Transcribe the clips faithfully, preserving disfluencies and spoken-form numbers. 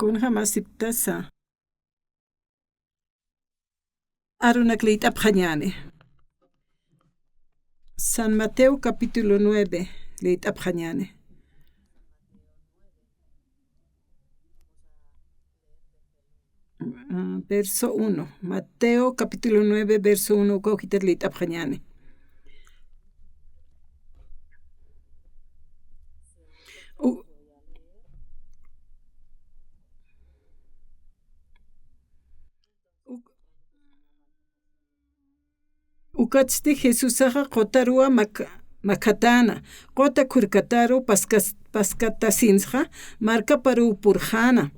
Kunjam aceptasa. Arunak liyt'apxañäni. San Mateo capítulo nueve liyt'apxañäni. Ah, verso uno. Mateo capítulo nueve, verso uno, uka ujitat liyt'apxañäni. U-, u-, Ukatsti Jesusaxa qutaruwa mak-, makhatäna, quta khurkataru paskas-, paskatasinsxa markaparuw purxäna.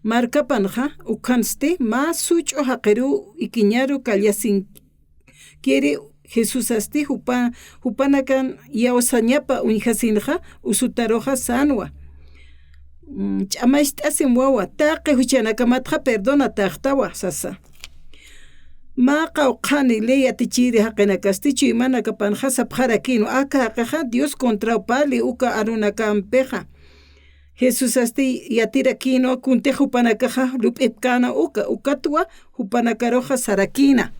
Markapanxa ukhansti mä such'u jaqiruw ikiñaru kallasinkiri Jesusasti jupa-, jupanakan iyawsañapa uñjasinxa usutaruxa sänwa. Mm, ch'amacht'asim wawa, taqi juchanakamatxa perdonataxtawa, sasa. Mä qawqhani ley yatichiri jaqinakasti chuymanakapanxa sapxarakïnwa, aka jaqixa Dios contraw parli uka arunakampixa. Jesusasti yatirakïnwa, kuntix jupanakaxa lup'ipkäna uka, ukatwa jupanakaruxa sarakïna.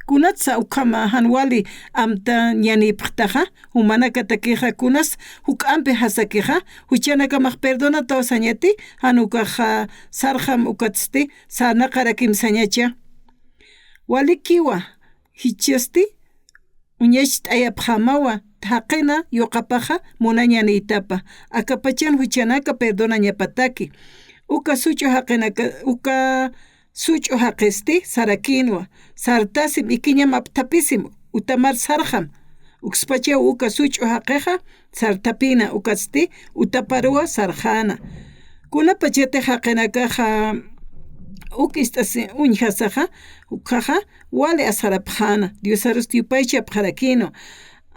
Kunatsa ukhama jan wali amtañanïpxtaxa, jumanakatakixa kunas juk'ampi jasakixa, juchanakamax perdonataw sañati, jan ukaxa sarxam ukatsti sarnaqarakim sañacha. Walikiwa, jichhasti uñacht'ayapxämawa, jaqina yuqapaxa munañanïtapa, akapachan juchanaka perdonañapataki. Uka such'u jaqinaka, uka such'u jaqisti sarakïnwa, sartasim, ikiñam apthapisim, utamar sarxam. Ukspachaw uka such'u jaqixa sarthapïna, ukatsti utaparuwa sarxäna. Kunapachatix jaqinakaxa uk ist'asi uñjasaxa, ukhaxa wali asxarapxäna, Diosarusti yupaychapxarakïnwa,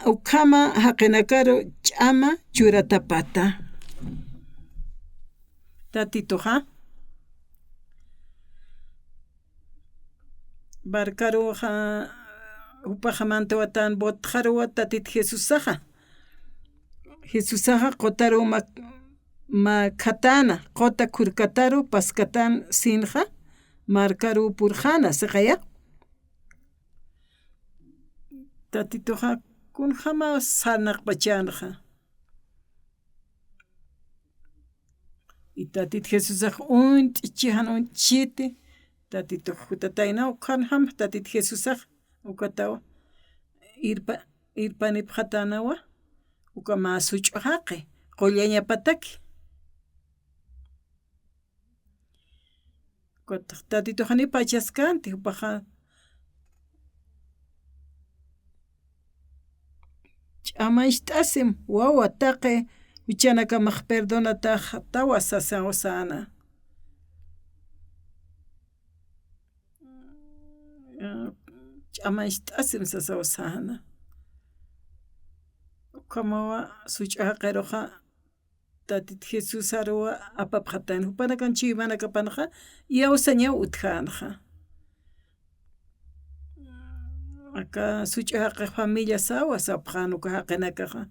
ukhama jaqinakaru ch'ama churatapata. Tatituxa. Barcaruxa, jupaxa mantawatän botxaruwa Tatit Jesusaxa. Jesusaxa qutaruw mak-, makhatäna, quta khurkataru paskatän sinxa, markaruw purxäna, siqaya. Tatituxa kunjama sarnaqpachänxa. Y Tatit Jesusax uñt'chi, jan uñt'chiti, Tatitux jutatayna, ukhanjam Tatit Jesusax ukatawa irpa-, irpanipxatänawa, uka mä such'u jaqi, qullañapataki. Ukatax Tatitux janiw pachaskanti, jupaxa ch'amacht'asim wawa, taqi juchanakamax perdonataxtawa sasaw säna. Ch'amacht'asim sasaw säna. Ukhamawa such'u jaqiruxa Tatit Jesusaruwa apapxatayna, jupanakan chuymanakapanxa iyawsañaw utjänxa. Aka such'u jaqix familiasawa sapxän uka jaqinakaxa.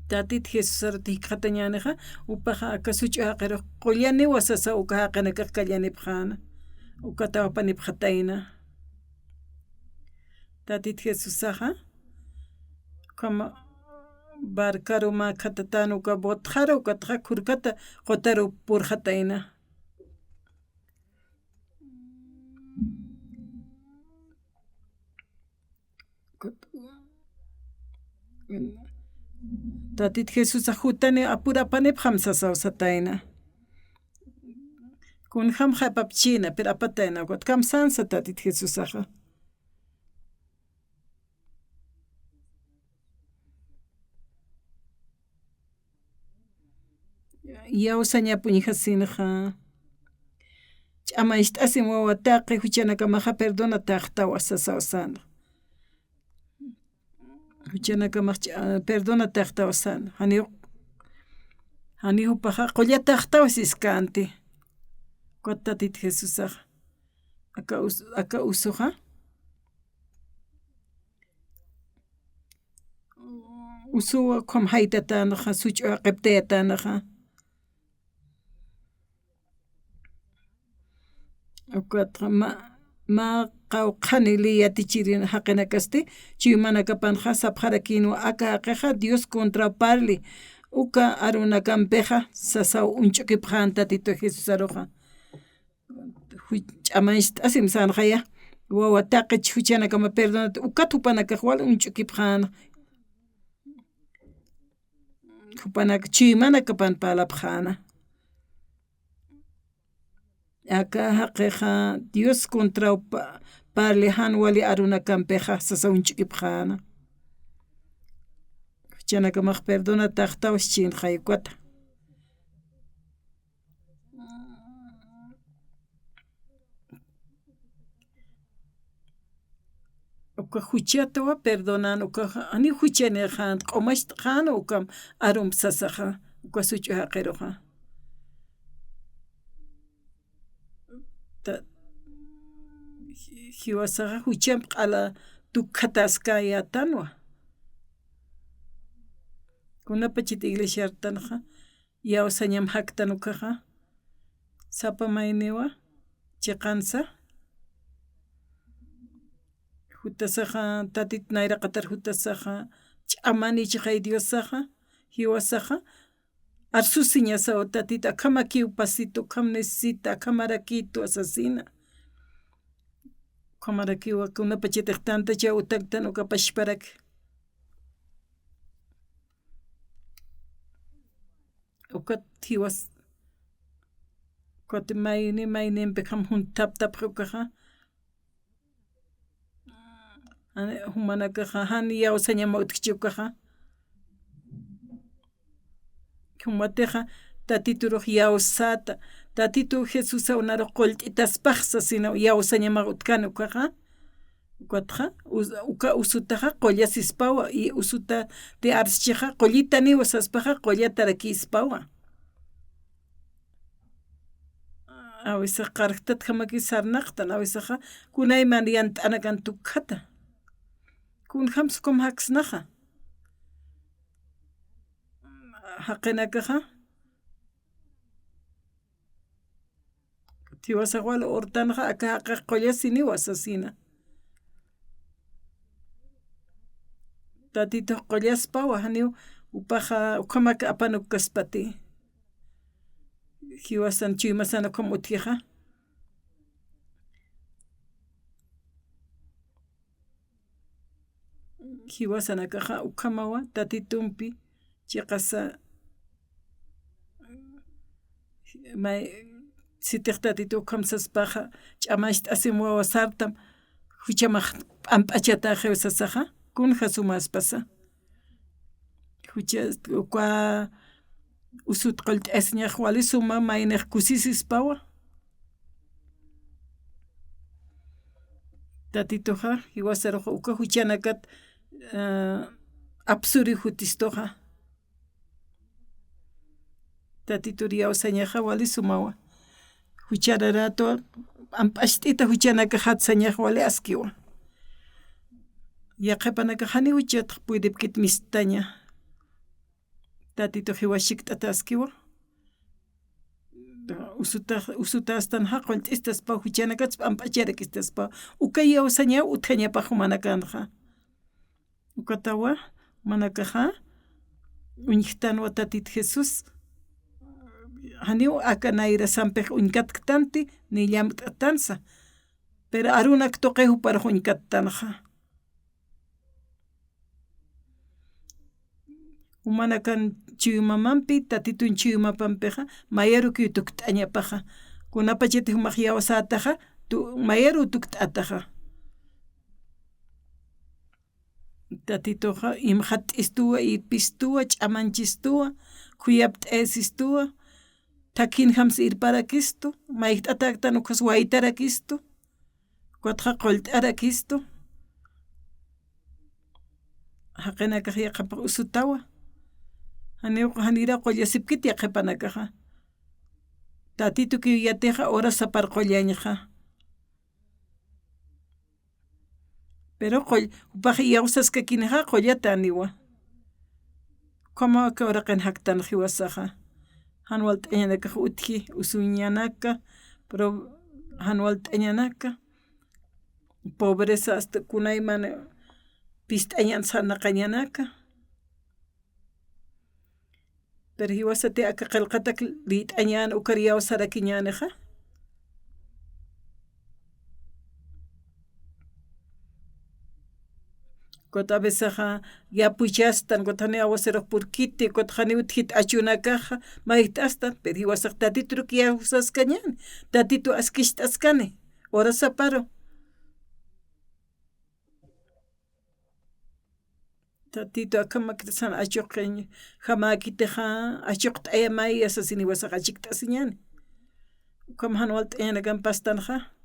Tatit Jesusaruti jikxatañänixa, jupaxa aka such'u jaqirux qullaniwa sasa uka jaqinakax kallanipxäna, ukataw apanipxatayna. Tatit Jesusaxa, ukhama barcaru mä khatatän uka botxaru, ukatxa khurkata qutaru purxatayna. Tatit Jesusax jutani apur apanipxam sasaw satayna. Kunjamxa apapchïna, pero apatayna, ukat kamsänsa Tatit Jesusaxa. Iyawsañap uñjasinxa. Ch'amacht'asim wawa, taqi juchanakamaxa perdonataxtawa sasaw säna. Juchanakamax ch'a-, perdonataxtaw säna. Janiw, janiw jupaxa qullataxtaw siskänti. Ukat Tatit Jesusaxa. Aka us-, aka usuxa. Usuwa ukham jaytatänxa, such'u jaqiptayatänxa. Ukatxa mä, mä qawqhani ley yatichirin jaqinakasti, chuymanakapanxa sapxarakïnwa aka jaqixa Dios contra parli, uka arunakampixa sasaw uñch'ukipxän Tatitu Jesusaruxa. Ju-, ch'amancht'asim sänxaya, wawa taqich juchanakama perdonat, ukat jupanakax wal uñch'ukipxän. Jupanak chuymanakapan parlapxäna. Aka jaqixa Dios contra pa-, parli jan wali arunakampixa sasa uñch'ukipxäna. Juchanakamax perdonataxtaw sichïnxay ukata. Uka juchatwa perdonan, uka janiw juchanïxän, q'umacht'xän ukam arump sasaxa, uka such'u jaqiruxa. Ta-, ji-, jiwasaxa juchamp q'ala tukkhatäskäyätanwa. Kunapachat iglesiartanxa, iyawsañam jaktan ukaxa, sapa mayniwa chiqansa, jutasaxa, Tatit nayraqatar jutasaxa, ch'amanïchixay Diosaxa, jiwasaxa, arsusiñasaw Tatit, akhamakiw pasito, akham necesita, akhamarakïtwa sasina. Ukhamarakiwa, kunapachatix tantachaw utaktan uka pachparak. Ukat jiwas, ukat mayni, maynimpixam junthaptapxi ukaxa. Jani, jumanakaxa, jan iyawsañama utjchi ukaxa. Jumatixa, Tatiturux iyawsäta, Tatitu Jesusaw narux qullt'itaspax sasina iyawsañamax utjkän ukaxa. Ukatxa, us-, uka usutaxa qullasispawa, y usuta te arschixa, qullitaniwa saspaxa, qullatarakïspawa. A veces qarjtatjamaki sarnaqtan, a vecesaxa, kunayman yant'anakan tukjata. Kunjamsa ukham jaksnaxa. Jaqinakaxa, jiwasax wal urtanxa, aka jaqix qullasiniwa sasina. Tatitux qullaspawa, janiw jupaxa ukhamak apanukaspati. Jiwasan chuymasan ukham utjixa. Jiwasanakaxa ukhamawa, Tatitumpi chiqasa, may, sitix Tatitu ukham saspaxa, ch'amacht'asim wawa sartam, juchamax p'amp'achatäxiw sasaxa, kunja sumäspasa. Jucha, uka usut qullt'asiñax wali suma, maynix kusisispawa. Tatituxa, jiwasaruxa, uka juchanakat, eh, apsuri jutistuxa. Tatitur iyawsañaxa wali sumawa. Juchararätwa, p'amp'acht'ita juchanakax jatsañax wali askiwa. Yaqhipanakax janiw juchatx puydipkit mistaña. Tatitux jiwas chikt'ataskiwa. Usuta, usutästanxa qullt'istaspaw, juchanakats p'amp'acharakistaspaw. Uka iyawsañaw utjañapax jumanakanxa. Ukatawa, jumanakaxa, uñjtanwa Tatit Jesús. Janiw aka nayrasampix uñkatktanti, ni llamt'tansa. Pero arunak tuqi juparux uñkattanxa. Jumanakan chuymamampi, Tatitun chuymapampixa, mayarukiw tukt'añapaxa. Kunapachati jumax iyawsätaxa, tu-, mayaruw tukt'ataxa. Tatituxa imxat'istuwa, irpistuwa, ch'amanchistuwa, khuyapt'ayasistuwa, thakinjamsa irparakistu, mayjt'atäktan ukhas waytarakistu, ukatxa qullt'arakistu. Jaqinakax yaqhipax usutawa. Janiw, janiraw qullasipkit yaqhipanakaxa. Tatitukiw yatixa hora sapar qullañxa. Pero qull-, jupax iyawsaskakinixa qullatäniwa. Ukhamaw aka uraqin jaktanxa jiwasaxa. Jan walt'añanakax utji, usuñanaka, pero jan walt'añanaka, pobreza hasta kunayman pist'añan sarnaqañanaka. Pero jiwasati aka qillqatak lït'añän ukar iyawsarakiñänixa. Ukat a veces yapuchastan, ukat janiw aguacerox purkiti, ukat janiw utjit achunakaxa, mayjt'astan, pero jiwasax Tatituruk iyawsaskañäni, Tatitu askicht'askani, urasaparu. Tatitu, akham makirsan achuqin jamäkitixa, achuqt'ayamaya sasini jiwasax achikt'asiñäni. Ukham jan walt'añanakan pastanxa.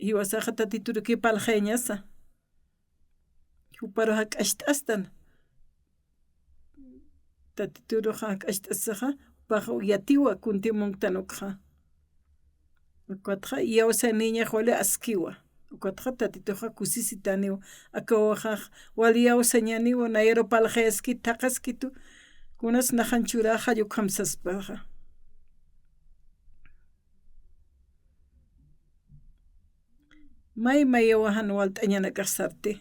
Jiwasaxa Tatiturukiw parlxayañasa. Juparu jak'acht'astan. Tatituruxa jak'acht'asaxa, jupax yatiwa kunti munktan ukxa. Ukatxa iyawsaniñax wali askiwa. Ukatxa Tatituxa kusisitaniwa. Aka wawaxax wali iyawsañäniwa, nayaru parlxayaskit, thaqhaskitu, kunas naxan churäxay ukham saspaxa. May mayawa jan walt'añanakax sarti.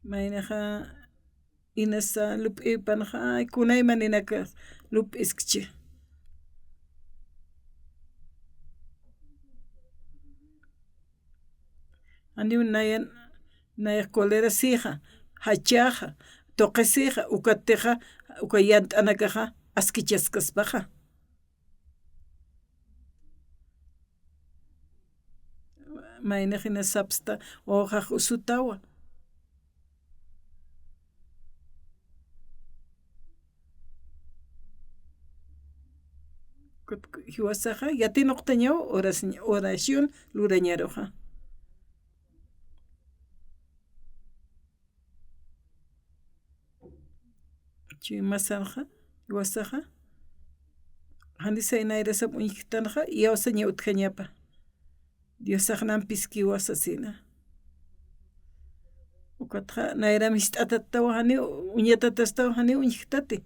Maynixa inasa lup'ipanxa, ay, kunaymaninakax lup'iskchi. Janiw nayan, nayax colerasixa, jachäxa, tuqisixa, ukatixa, uka yant'anakaxa askichaskaspaxa. Maynix ina sapsta, wawaxax usutawa. Jiwasaxa yatinuqtañaw oración lurañaruxa. Chuy masanxa, jiwasaxa, janisa nayrasap uñjktanxa, iyawsaña utjañapa. Diosax nampiskiwa sasina. Ukatxa nayram jist'atattawa janiw, uñatatastawa janiw uñjktati.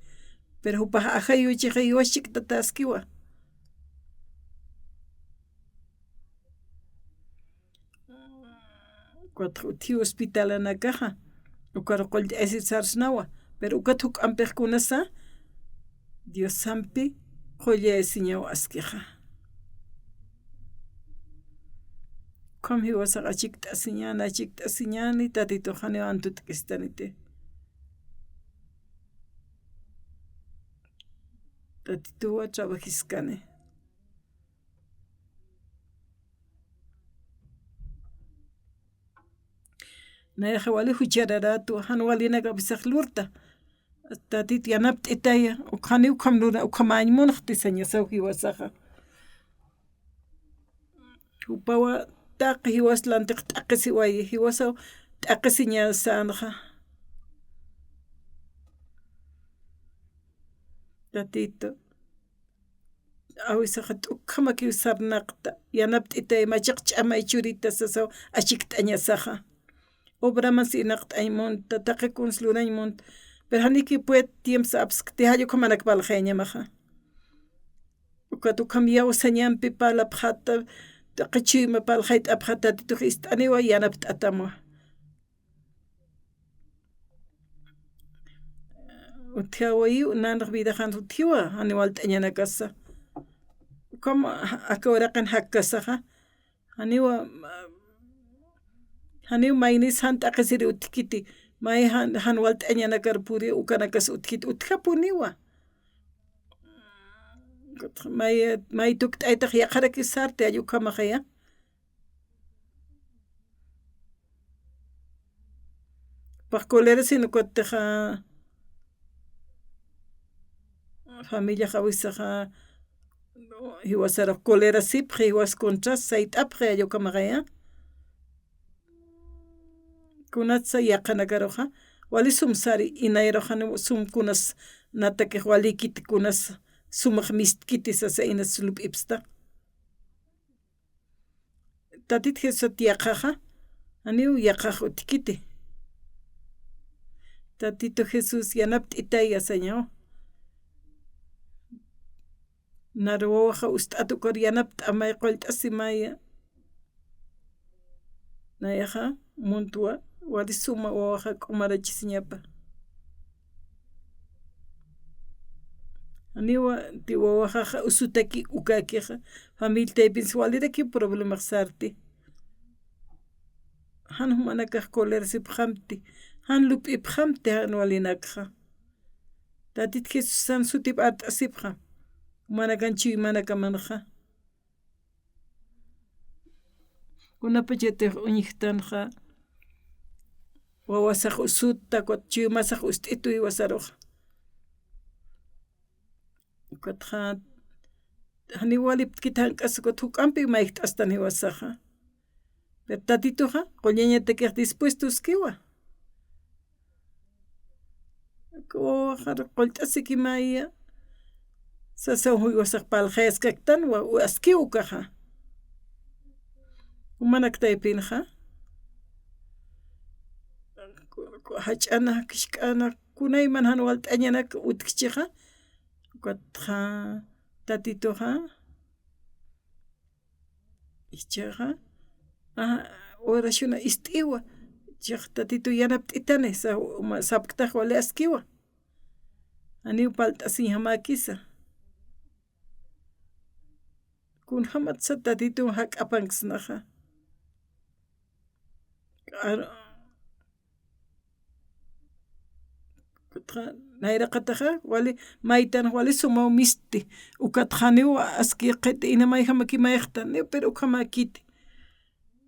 Pero jupax ajayuchixa jiwas chiktatäskiwa. Ukatxa utji hospitalanakaxa, ukar qullt'ayasir sarsnawa, pero ukat juk'ampix kunasa, Diosampi qullt'ayasiñaw askixa. Ukham jiwasax achikt'asiñäni, achikt'asiñäni, Tatitux janiw antut'kistaniti. Tatituwa trabajiskani. Nayaxa wali juchararätwa, jan walinakapisax lurta. Tatit yanapt'itaya, ukhaniw ukham lura, ukhamäñ munxti sañasaw jiwasaxa. Jupawa taqi jiwas lantix t'aqhisiwayi, jiwasaw t'aqhisiñasänxa. Tatitu. Awisaxa t'ukhamakiw sarnaqta, yanapt'itay, machaq ch'amay churita sasaw achikt'añasaxa. Obraman sinaqt'añ munta, taqi kuns lurañ munta. Pero janiki puede tiempo sapskti, jall ukhamanak parlxayañamaxa. Ukat ukham iyawsañampi parlapxäta, taqi chuyma parlxayt'apxäta, Tatitux ist'aniwa, yanapt'atamwa. Utjawayiw, nanaq vidaxan utjiwa, janiw walt'añanakasa. Ukham aka uraqin jakkasaxa, janiwa, janiw maynis jan t'aqhisiri utjkiti, may jan, jan walt'añanakar puri ukanakas utjkiti, utjapuniwa. May, may tukt'aytax yaqharakis sarti, jall ukhamaxaya. Pax colerasina ukatixa, familiax awisaxa, jiwasarux colerasipxi, jiwas contras sayt'apxi, jall ukhamaxaya. Kunatsa yaqhanakaruxa, wali sum sari, inayruxa sum kunas, natakix walikiti kunas, sumax mistkiti sasa inas lup'ipsta. Tatit Jesusat yaqhaxa, janiw yaqhax utjkiti. Tatitu Jesús yanapt'itaya sañaw. Nar wawaxa ust'at ukar yanapt'amay qullt'asimaya. Nayaxa muntwa, wali suma wawaxa k'umarachisiñapa. Janiwa ti wawaxaxa usutaki ukakixa, familia taypinsa waliraki problemax sarti. Jan jumanakax colerasipxamti, jan lup'ipxamti jan walinakxa. Tatit Jesusan sutip art'asipxam. Jumanakan chuymanakamanxa. Kunapachatix uñjtanxa, wawasax usutta, ukat chuymasax ust'itu jiwasaruxa. Ukatxa, janiw walipkit jank'as, ukat juk'ampi mayjt'astan jiwasaxa. Pero Tatituxa, qullañatakix dispuesto askiwa. Wawaxar qullt'asikimaya, sasaw jiwasax parlxayaskaktan, wa, askiw ukaxa. Jumanak taypinxa, jach'ana, kisk'ana, kunayman jan walt'añanak utjchixa, ukatxa Tatituxa, ichaxa, a, oración ist'iwa, ichax Tatitu yanapt'itani, sa, uma, sapktax wali askiwa. Janiw parlt'asiñjamäkisa. Kunjamatsa Tatitun jak'apanksnaxa. Ar-, Ukatxa, nayraqataxa, wali, maytan wali sumaw misti. Ukatxa janiw aski qhit inamayjamakimayxtan, niw, pero ukhamäkiti.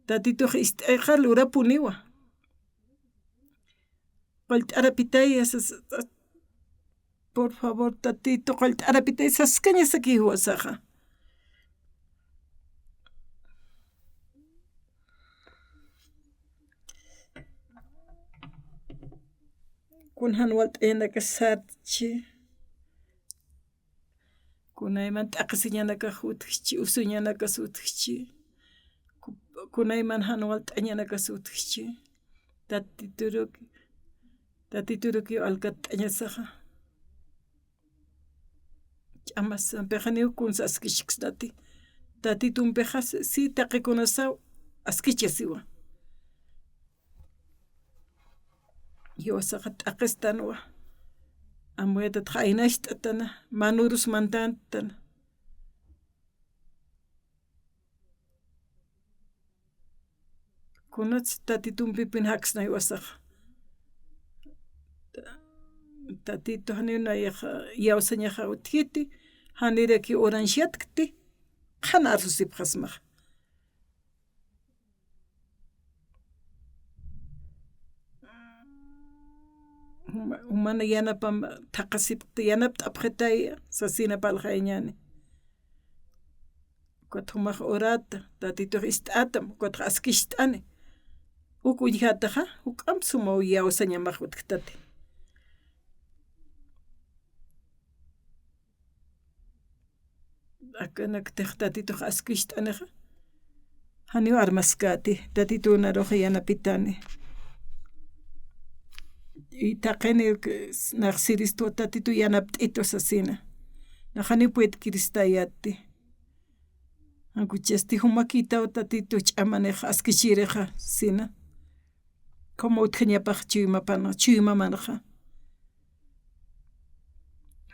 Tatitux ist'ayxa lurapuniwa. Qullt'arapitay, sas-, sas-, por favor, Tatitu, qullt'arapitay, saskañasaki jiwasaxa. Kun jan walt'añanakax sartchi. Kunayman t'aqhisiñanakax utjchi, usuñanakax utjchi. Ku-, kunayman jan walt'añanakax utjchi. Tatituruki, Tatituruki alkatt'añasaxa. Ch'amasampixa niw kunsa askichksnati. Tatitumpixa si, si taqikunasaw askichasiwa. Jiwasaxa t'aqistanwa. Amuyatax aynacht'atana, manurus mantanttana. Kunats Tatitumpipin jaksna jiwasaxa. Tatitu janiw nayaxa, iyawsañaxa utjiti, janiraki uranchatkti, qhan arsusipxasmaxa. Juma-, jumana yanapam thaqasipkta, yanapt'apxitaya, sasina parlxayañäni. Ukat jumax urata, Tatitux ist'atam, ukatxa askicht'ani. Uk uñjataxa, juk'amp sumaw iyawsañamax utjtati. Akanaktix Tatitux askicht'anixa. Janiw armaskäti, Tatitun arux yanapitani. Y taqini nax siristwa Tatitu yanapt'itu sasina. Nax janiw puedkiristayäti. Jan kuchasti jumakïtaw Tatitu ch'amanix askichirixa sina. Como utjañapax chuymapan, chuymamanxa.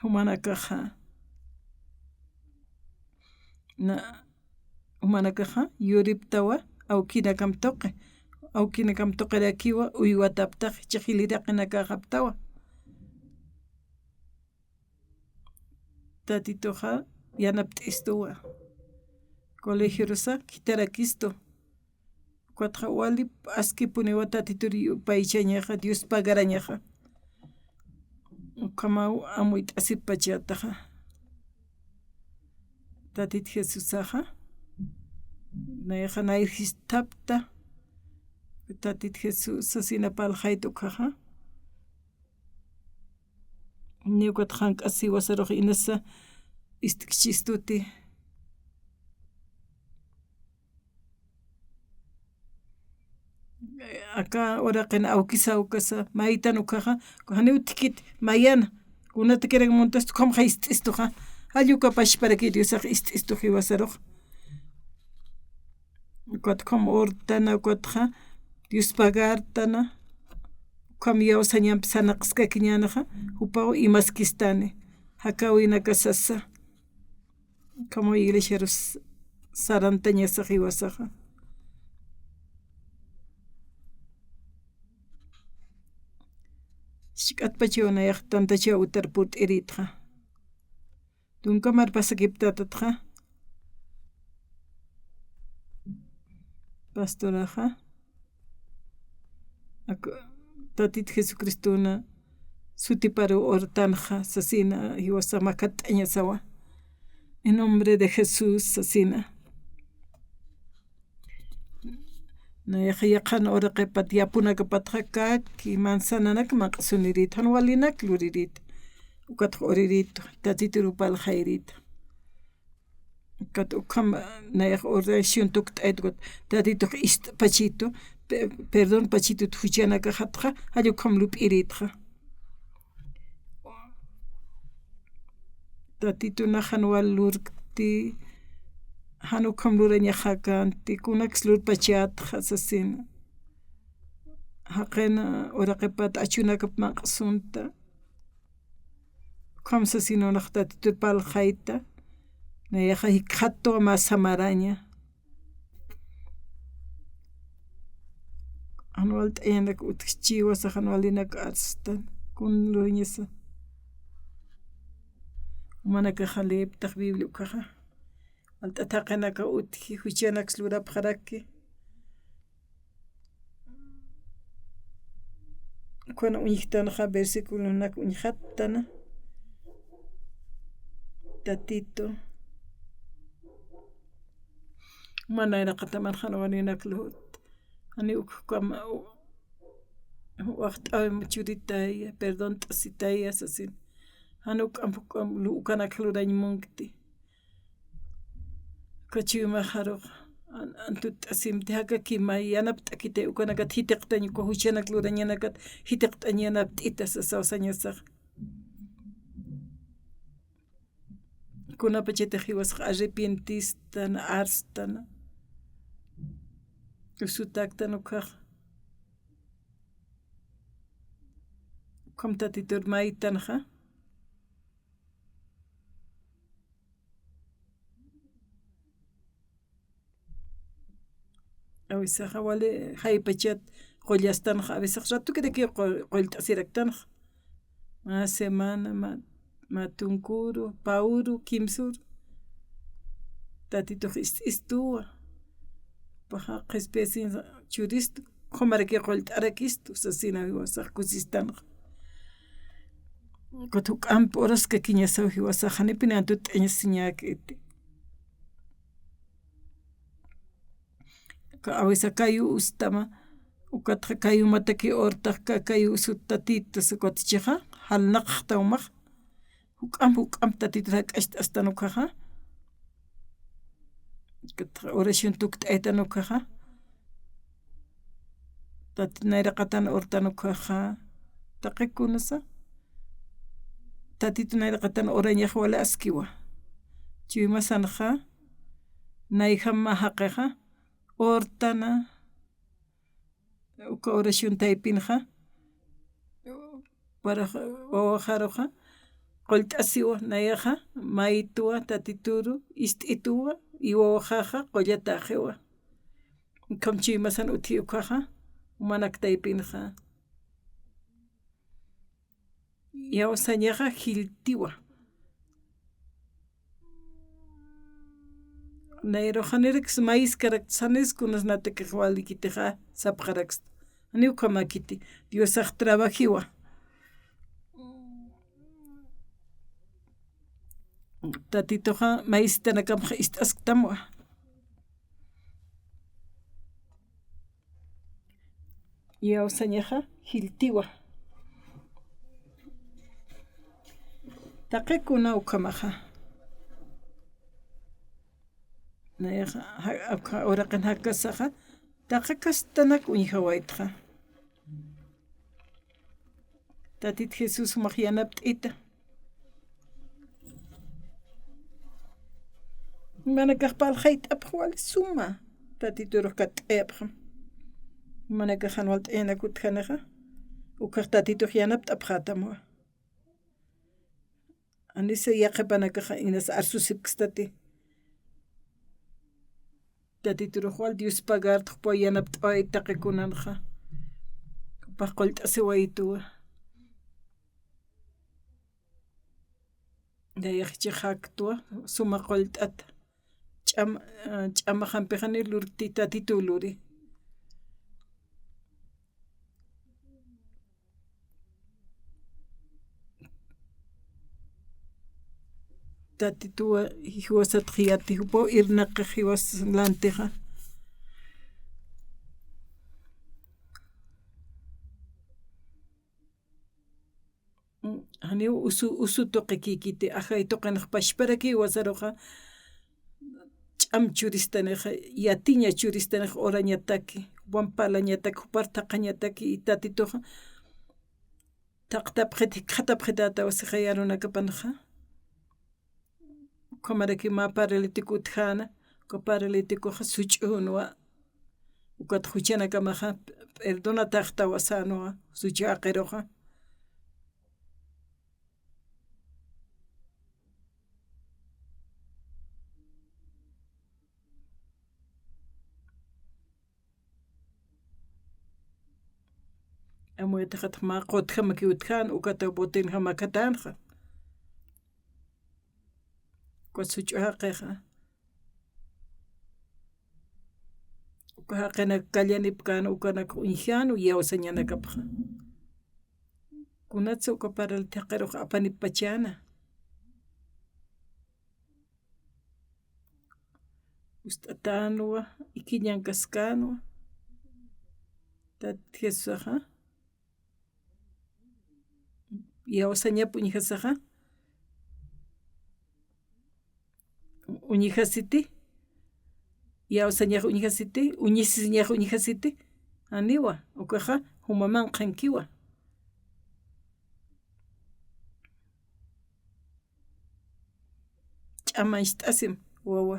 Jumanakaxa. Na, jumanakaxa, yuriptawa, awkinakam tuqi. Awkinakam tuqirakiwa, uywataptax, chixiliraqinakaxaptawa. Tatituxa yanapt'istuwa. Colegiorusa khitharakistu. Ukatxa wali askipuniwa Tatitur yupaychañaxa, Dios pagarañaxa. Ukhamaw amuyt'asipachätaxa. Tatit Jesusaxa. Nayaxa nayr jisthapta. Tatit Jesús sasina parlxayta ukkhaxa. Niw ukat jank'as jiwasarux inasa ist'kchistuti. aka uraqin awkisa ukasa, maytan ukaxa, janiw utjkit, mayana, kunatakirak muntasta, ukham ist'istuxa, jall uka pachparakï Diosax ist'istu jiwasarux. Ukat ukham urtana, ukatxa Dios pagartana, ukham iyawsañamp sarnaqaskakiñänaxa, jupaw imaskistani, jakäwinaka sasa. Ukhamaw iglesiarus sarantañasa jiwasaxa. Jisk'atpachaw nayax tantachaw utar purt'irïtxa. Tunka marpasakiptatatxa. Pastoraxa. Ak-, Tatit Jesucristona sutiparu urtanxa, sasina, jiwasa makatt'añasawa. En nombre de Jesús, sasina. Nayax yaqhan uraqipat yapunakapatxa kaki manzananak manq'sunirït, jan walinak lurirït. Ukatx urirït, Tatitur parlxayrït. Ukat ukham nayax oración tukt'ayt ukat, Tatitux ist'pachitu, pe-, perdón pachitut juchanakaxatxa, jall ukham lup'irïtxa. Tatituna jan wal lurkti, jan ukham lurañaxakanti, kunaks lurpachätxa sasina. Jaqin uraqipat achunakap manq'sunta. Ukham sasin unax Tatitut parlxayta, nayaxa jikxatwa mä samaraña. Jan walt'añanak utjchi jiwasax, jan walinak arstan, kun lurañasa. Jumanakaxa leeptax Biblia ukaxa. Walt'at jaqinaka utji, juchanaks lurapxaraki. Kuna uñjtanxa, versiculonak uñjattana. Tatitu. Mä nayraqataman jan walinak lurta. Janiw ukham, waxt'äwim churitaya, perdont'asitaya sasin. Jan uk'amp, uk'amp lu-, ukanak lurañ munkti. Uka chuymaxarux, an-, antutt'asimti, jakaki may yanapt'akitay, ukanakat jitiqtañ, uka juchanak lurañanakat jitiqtañ yanapt'ita sasaw sañasax. Kunapachatix jiwasax arrepientistan, arstan, usutaktan ukax. Ukham Tatitur maytanxa. A veces wali jaypachat qullastanxa, a veces ratukiraki qull-, qullt'asiraktanxa. Mä semana, mä, mä tunkuru, pä uru, kimsur. Tatitux ist-, istuwa. Paxa qhispiyasin churistu, ukhamaraki qullt'arakistu, sasina jiwasax kusistanxa. Ukat juk'amp uraskakiñasaw jiwasax, janipin antutt'añasiñäkiti. Ka-, a veces kayu ustama, ukatxa kayumataki urtax ka-, kayu usut Tatitu, sas ukat chixa, jalnaqxta umax. Juk'amp, juk'amp Tatitut jak'acht'astan ukaxa. Oración tukt'aytan ukaxa. Tatitut nayraqatan urtan ukaxa. Taqi kunasa. Tatitut nayraqatan urañax wali askiwa. Chuymasanxa. Nayjam mä jaqixa. Urtana. Uka oración taypinxa, para wawaxaruxa, qullt'asiwa, nayaxa, maytuwa, Tatituru, ist'ituwa, y wawaxaxa, qullataxiwa. Ukham chuymasan utji ukaxa, jumanak taypinxa. Iyawsañaxa jiltiwa. Nayruxaniraks mayiskarakta sanis kunas natakix walikitixa sapxaraksta. Janiw ukhamäkiti. Diosax trabajiwa. Tatituxa mayistanakamxa ist'asktamwa. Iyawsañaxa jiltiwa. Taqi kuna ukhamaxa. Nayaxa, ja-, akha uraqin jakasaxa, taqi kastanak uñjawaytxa. Tatit Jesús jumax yanapt'ita. Jumanakax parlxayt'apx wali suma. Tatiturux katt'ayapxam. Jumanakax jan walt'ayanak utjanixa. Ukax Tatitux yanapt'apxätamwa. Janisa yaqhipanakaxa inas arsusipkstati. Tatiturux wal Dios pagartx jupaw yanapt'awayt taqi kunanxa. Jupax qullt'asiwaytuwa. Nayax jichhax jaktwa, suma qullt'ata. Ch'am, ah, ch'amaxampixani lurti Tatituw luri. Tatituwa jiwasatx yati, jupaw irnaqix jiwas lantixa. Janiw usu, usu tuqikïkiti, ajay tuqinx pachparakiw jiwasaruxa, ch'am churistanixa, yatiña churistanixa urañataki, jupan parlañataki, jupar thaqhañataki, y Tatituxa thaqtapxit, jikxatapxitätawa sixa arunakapanxa. Ukhamaraki mä paralítico utjäna, uka paralíticoxa such'ünwa, ukat juchanakamaxa perdonataxtawa sänwa, such'u jaqiruxa. Amuyatixatx mä qutjamakiw utjän, ukataw botenjam akatänxa. Uka such'u jaqixa. Uka jaqinak kallanipkän, ukanak uñjän, iyawsañanakapxa. Kunatsa uka paralítico jaqirux apanipachäna. Ust'atänwa, ikiñan kaskänwa. Tat Jesusaxa. Iyawsañap uñjasaxa. Uñjasiti. Iyawsañax uñjasiti. Uñisisiñax uñjasiti. Janiwa, ukaxa jumaman qhankiwa. Ch'amancht'asim, wawa.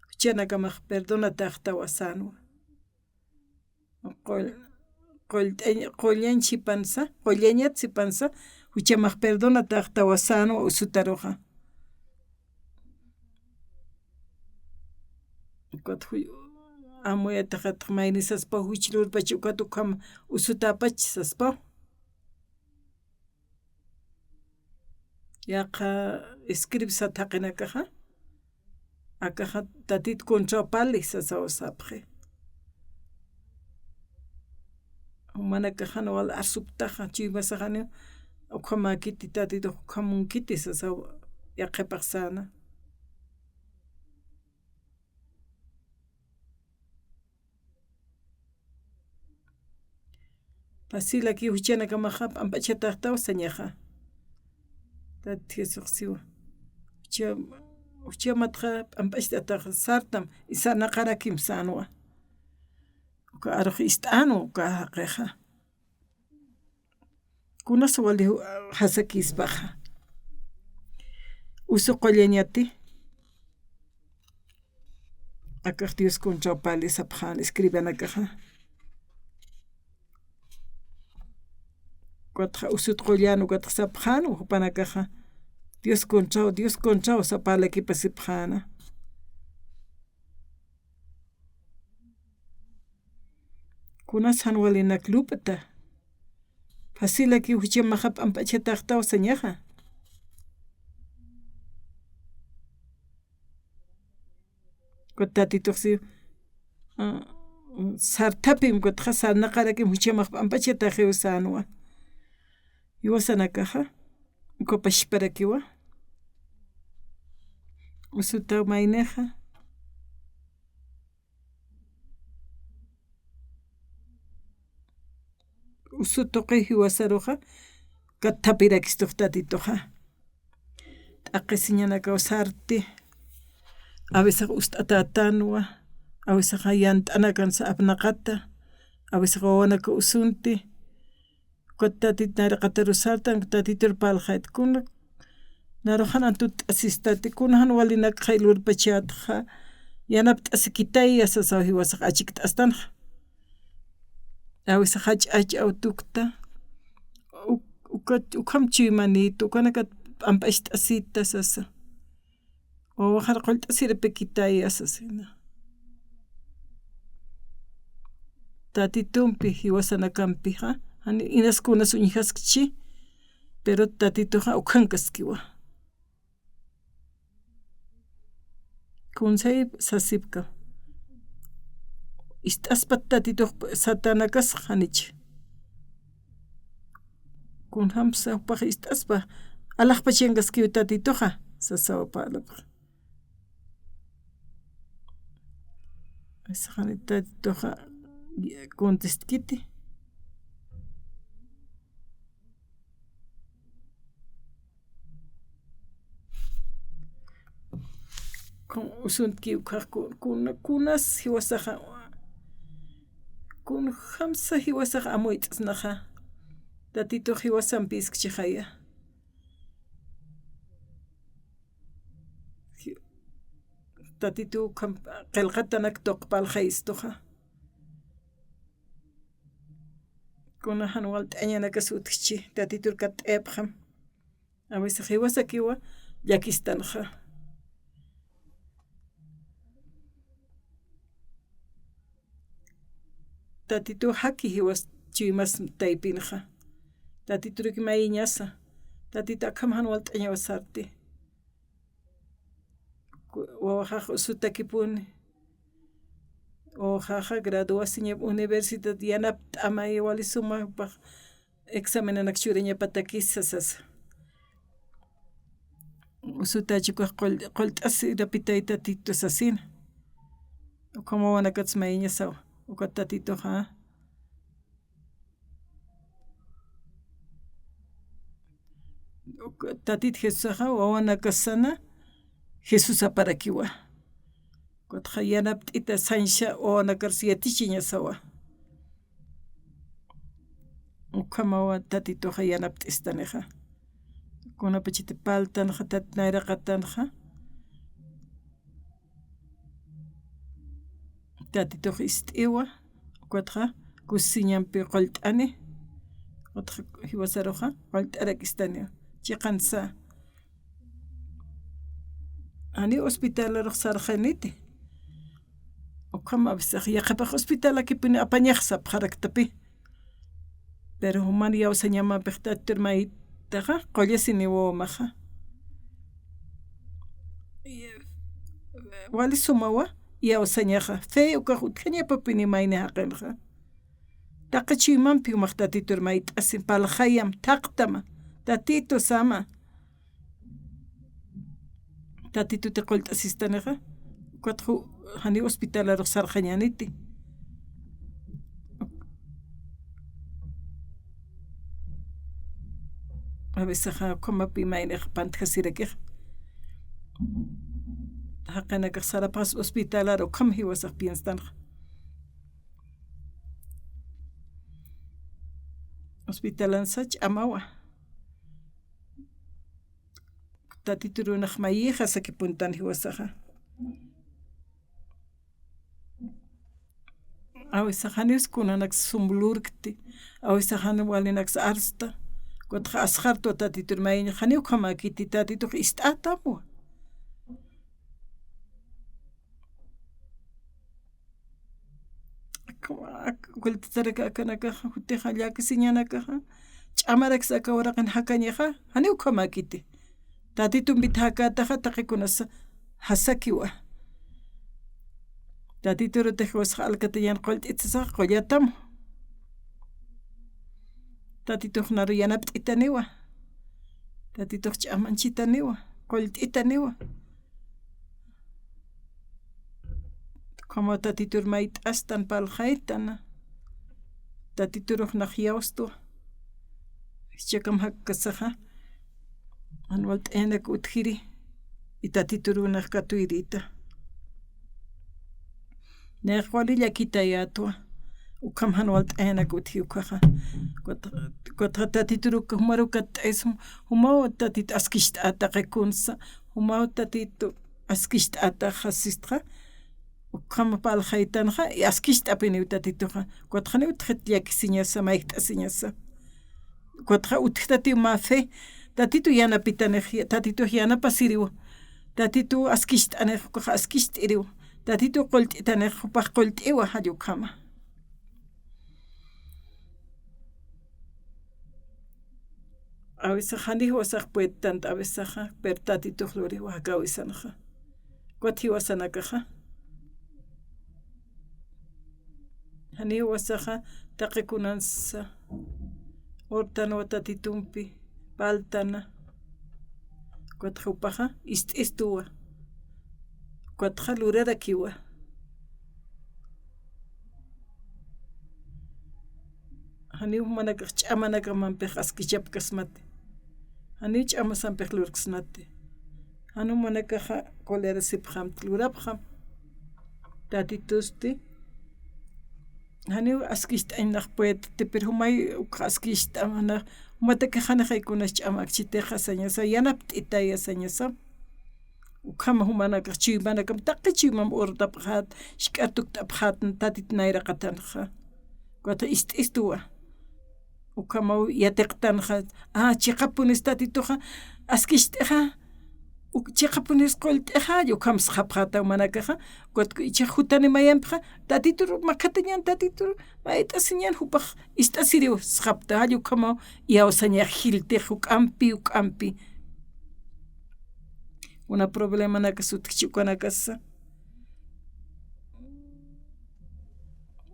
Juchanakamax perdonataxtawa sänwa. Qull-, qullt'añ-, qullañ sipansa, qullañat sipansa, juchamax perdonataxtawa sänwa usutaruxa. Ukat ju-, amuyatixatx mayni saspaw, juch lurpach ukat ukham usutäpach saspaw. Yaqha escribisat jaqinakaxa, akaxa Tatit contraw parli sasaw sapxi. Jumanakaxa jan wal arsuptaxa, chuymasaxaniw ukhamäkiti Tatitux ukhamunkiti sasaw yaqhipax säna. Facilaki juchanakamaxa p'amp'achataxtaw sañaxa. Tat Jesuxiwa. Jucha, juchamatxa p'amp'acht'ataxa sartam, y sarnaqarakim sänwa. Uka arux ist'änwa, uka jaqixa. Kunas wali jasakispaxa. Usu qullañati. Akax Dios contraw parli sapxän escribanakaxa. Ukatxa usut qullan, ukatxa sapxän, jupanakaxa. Dios contraw, Dios contraw sa parlakipasipxäna. Kunas jan walinak lup'ta. Facilaki juchamaxa p'amp'achataxtaw sañaxa. Ukat Tatitux si, ah, sartapim, ukatxa sarnaqarakim juchamax p'amp'achataxiw sänwa. Jiwasanakaxa, uka pachparakiwa. Usutaw maynixa. Usu tuqi jiwasaruxa, katthapirakistux Tatituxa. T'aqhisiñanakaw sarti, a veces ust'atätanwa, a veces yant'anakansa apnaqata, a veces wawanaka usunti, Ukat Tatit nayraqataru sartan, Tatitur parlxayta, kuna naru jan antut t'asistati, kuna jan walinak qhillurpachätxa, yanapt'asikitaya sasaw jiwasax achikt'astanxa. Awisax jach'a jach'a utukta, uk-, uka, ukham chuymanïta, ukanakat p'amp'acht'asïta sasa. Wawaxar qullt'asirapikitaya sasina. Tatitumpi jiwasanakampixa, jan inas kunas uñjaskchi, pero Tatituxa ukhankaskiwa. Kunsay sasipka. Ist'aspat Tatitux satanakas janich. Kunjamsa jupax ist'aspa, alaxpachankaskiw Tatituxa, sasaw parlapx. Asa jani Tatituxa contestkiti. Kun usuntki ukax kun, kun, kunas jiwasaxa, kunjamsa jiwasaxa amuyt'snaxa. Tatitux jiwasampiskchixaya. Tatitu ukham qillqatanak tuqparlxayistuxa. Kuna jan walt'añanakas utjchi, Tatitur katt'ayapxam. A veces jiwasakiwa llakistanxa. Tatitu jaki jiwas chuymas taypinxa. Tatituruk mayiñasa. Tatitu akham jan walt'añawa sarti. Ku-, wawaxax usutakipuni. Wawaxaxa graduasiñap universidad yanapt'amay wali suma jupax examenanak churañapatakisa sasa. Usutach ukax qull-, qullt'asirapitay Tatitu sasina. Ukham wawanakats mayiñasawa. Uka Tatituxa. Uka Tatit Jesusaxa wawanakasana Jesusaparakiwa. Ukatxa yanapt'ita sañsa wawanakars yatichiñasawa. Ukhamawa Tatituxa yanapt'istanixa. Kunapachati parltanxa, Tatit nayraqatanxa. Tatitux ist'iwa, ukatxa kusiñampi qullt'ani, ukatxa jiwasaruxa qullt'arakistani, chiqansa. Janiw hospitalarux sarxaniti. Ukham a veces yaqhipax hospitalakipuni apañax sapxaraktapi. Pero juman iyawsañamampix Tatitur maytaxa, qullasiniwa wawamaxa. Wali sumawa iyawsañaxa. Fe ukax utjañapapini mayni jaqinxa. Taqi chuymampi jumax Tatitur mayt'asin, parlxayam, thaqtama, Tatitu sama. Tatituti qullt'asistanixa, ukatxa janiw hospitalarux sarxañaniti. A veces ukhamapi maynix pantjasirakix. Jaqinakax sarapxas hospitalar ukham jiwasax pienstanxa. Hospitalansa ch'amawa. Tatitur unax mayixa sakipuntan jiwasaxa. Awisax janiws kunanaks sumlurkti, awisax jan walinaks arsta, ukatxa asxartwa Tatitur mayiñax, janiw ukhamäkiti, Tatitux ist'atamwa. Ak-, ak-, kullt'atarak akanakaxa, jutixa llakisiñanakaxa, ch'amaraksa aka uraqin jakañaxa, janiw ukhamäkiti. Tatitumpit jakätaxa, taqi kunas jasakiwa. Tatiturutix jiwasax alkatañan qullt'itsasax qullatam. Tatitux naru yanapt'itaniwa. Tatitux ch'amanchitaniwa, qullt'itaniwa. Como Tatitur mayt'astan parlxaytana. Tatiturux nax iyawstwa. Jichhakam jakkasaxa. Jan walt'ayanak utjiri. Y Tatitur unax katuyrita. Nayax wali llakitayätwa. Ukham jan walt'ayanak utji ukaxa. Kut-, kutxa Tatitur uka, jumaru katt'aysa, jumaw Tatitu askicht'ata taqi kunsa, jumaw Tatitu askicht'ata jasistxa, ukham parlxaytanxa, y askicht'apiniw Tatituxa. Kutxaniw utjit llakisiñasa, mayjt'asiñasa. Kutxa utjtatiw mä fe, Tatitu yanapitanix, Tatitux yanapasiriwa. Tatitu askicht'anix, ukax askicht'iriwa. Tatitu qullt'itanix, jupax qullt'iwa, jall ukhama. A veces janiw jiwasax puedtanta, a veces, pero Tatitux luriwa jakawisanxa. Ukat jiwasanakaxa. Janiw jiwasaxa taqi kunansa urtanwa Tatitumpi, parltana. Ukatxa jupaxa ist'istuwa. Ukatxa lurarakiwa. Janiw jumanakax ch'amanakamampix askichapkasmati. Janiw ch'amasampix lurksnati. Jan jumanakaxa colerasipxamti, lurapxam. Tatitusti. Janiw askicht'añnax puedti, pero jumay uk askicht'amana. Jumatakix janixay kunas ch'amakchitixa sañasa, yanapt'itaya sañasa. Ukhama jumanakax chuymanakam, taqi chuymam urtapxät, jisk'ar tukt'apxät, Tatit nayraqatanxa. Ukatxa ist'istuwa. Ukhamaw yatiqtanxa, a, chiqapunis Tatituxa askicht'ixa, uk-, chiqapunis qullt'ixa, ukham sxapxäta jumanakaxa. Ukat jichhax jutani mayampixa, Tatitur makhatañan, Tatitur mayt'asiñan, jupax ist'asiriw sxapta, jall ukhamaw iyawsañax jiltix, juk'ampi, juk'ampi. Kuna problemanakas utjchi ukanakasa.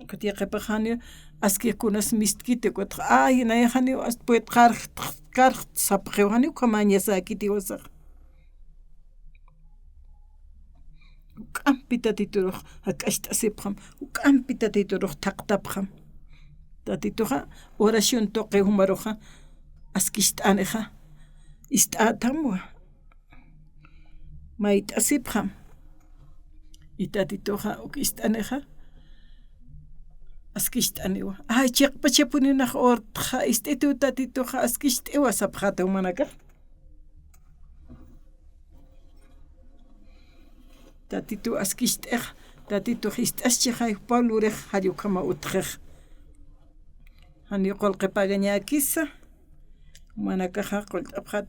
Ukat yaqhipax janiw askix kunas mistkiti, ukat, ay, nayax janiw as-, pued qarxt, qarxt sapxiw, janiw ukhamañasäkiti jiwasax. Juk'ampi Tatiturux jak'acht'asipxam, juk'ampi Tatiturux thaqtapxam. Tatituxa oración tuqiw jumaruxa askicht'anixa ist'atamwa. Mayt'asipxam. Y Tatituxa uk ist'anixa askicht'aniwa. Ay, chiqpachapuni nax urtxa, ist'itiw Tatituxa askicht'iwa sapxäta jumanakax. Tatituw askicht'ixa, Tatitux ist'aschixay, jupaw lurix, jall ukhama utjix. Janiw qullqi pagañäkisa, jumanakaxa qullt'apxät.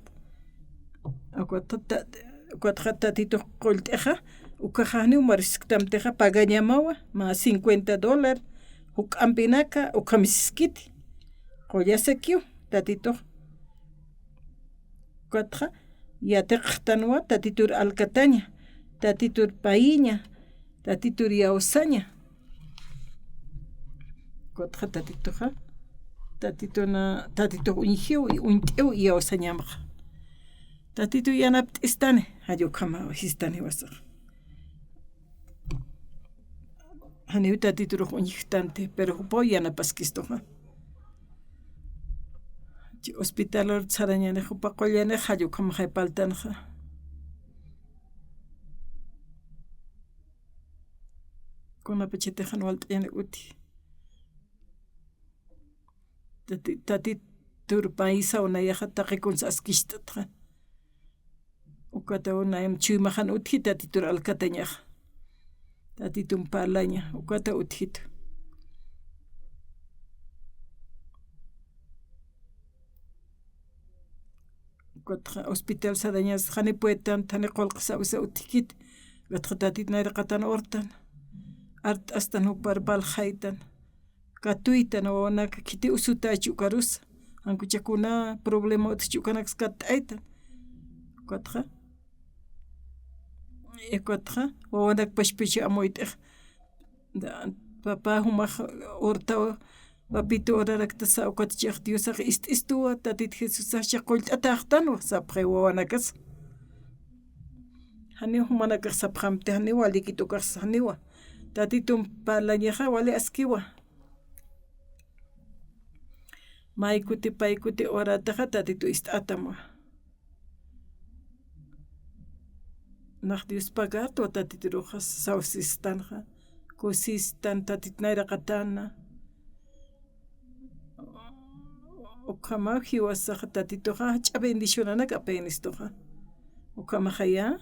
Ukatxa ta-, ukatxa Tatitux qullt'ixa, ukaxa janiw marsktamtixa, pagañamawa, mä cincuenta dólar, juk'ampinaka, ukham siskiti. Qullasakiw, Tatitux. Ukatxa, yatiqxtanwa, Tatitur alkataña, Tatitur payiña, Tatitur iyawsaña. Ukatxa Tatituxa, Tatituna, Tatitux uñjiw, uñt'iw iyawsañamxa. Tatitu yanapt'istani, jall ukhama sistani jiwasax. Janiw Tatiturux uñjtanti, pero jupaw yanapaskistuxa. Chi hospitalur sarañanix jupa qullanix, jall ukhamxay parltanxa. Kunapachatix jan walt'añanak utji. Tati-, Tatitur payisaw nayaxa taqi kunsa askicht'atxa. Ukataw nayam chuymax jan utji Tatitur alkatañaxa. Tatitun parlaña, ukata utjitu. Ukatxa hospital sarañas, jani puedtan, jani qullqi sawisa utjkit. Ukatxa Tatit nayraqatan urtan. Art'astan jupar parlxaytan. Katuytan wawanaka khiti usutach ukarusa. Jan kuchakuna problema utjchi ukanaksa katt'aytan. Ukatxa, ukatxa, wawanak pachpachaw amuyt'ix. Da-, papá, jumax urtawa, papito, uraraktasa, ukat chix Diosax ist'istuwa, Tatit Jesusax chix qullt'atäxtanwa, sapxi wawanakas. Janiw jumanakax sapxamti, janiw walikit ukax, janiwa. Tatitun parlañaxa wali askiwa. May kuti pay kuti urataxa Tatitu ist'atamwa. Nax Dios pagartwa Tatituruxa sawsistanxa. Kusistan Tatit nayraqatana. Ukhama jiwasaxa Tatituxa jach'a bendicionanak apayanistuxa. Ukhamaxaya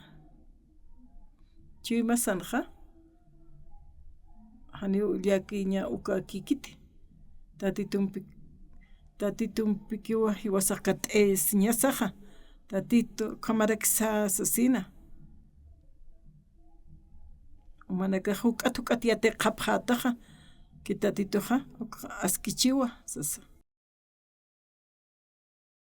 chuymasanxa janiw llakiña ukakikiti. Tatitumpi Tatitumpikiwa jiwasax kat'ayasiñasaxa. Tatitu, ukhamaraksa sasina. Umanakax juk'at juk'at yatiqapxätaxa, ki Tatituxa uk askichiwa sasa.